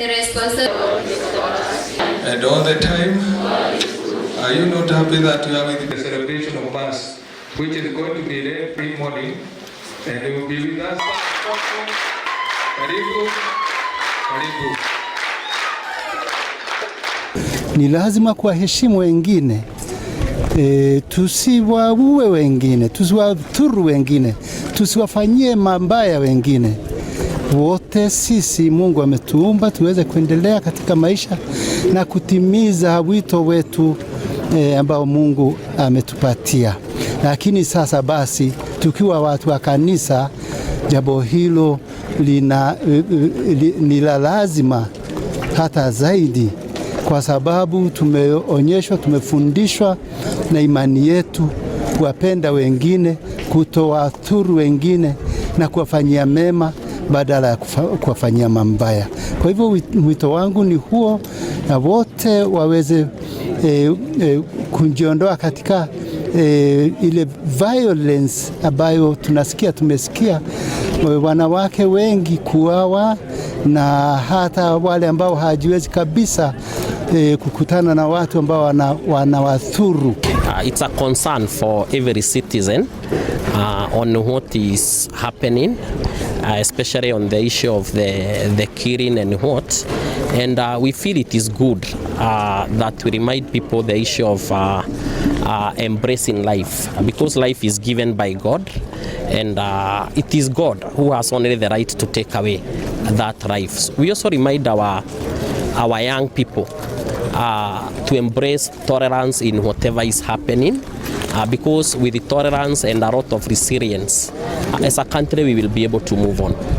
The responsibility. And all the time, are you not happy that you are with the celebration of Mass, which is going to be every morning, and you will be with us? Karibu, karibu. Ni lazima kuwaheshimu wengine tusiwaue wengine, tusiwadhuru wengine, tusiwafanyie mabaya wengine. Wote sisi Mungu ametuumba tuweze kuendelea katika maisha na kutimiza wito wetu ambao Mungu ametupatia. Lakini sasa basi, tukiwa watu wa kanisa, jambo hilo ni la lazima hata zaidi, kwa sababu tumeonyeshwa, tumefundishwa na imani yetu kuwapenda wengine, kutowadhuru wengine na kuwafanyia mema badala ya kuwafanyia mabaya. Kwa hivyo wito wangu ni huo, na wote waweze kujiondoa katika ile violence ambayo tunasikia, tumesikia wanawake wengi kuuawa na hata wale ambao hawajiwezi kabisa kukutana na watu ambao wanawadhuru. It's a concern for every citizen on what is happening, especially on the issue of the killing and what. And we feel it is good that we remind people the issue of embracing life, because life is given by God, and it is God who has only the right to take away that life. So we also remind our young people to embrace tolerance in whatever is happening, because with the tolerance and a lot of resilience, as a country we will be able to move on.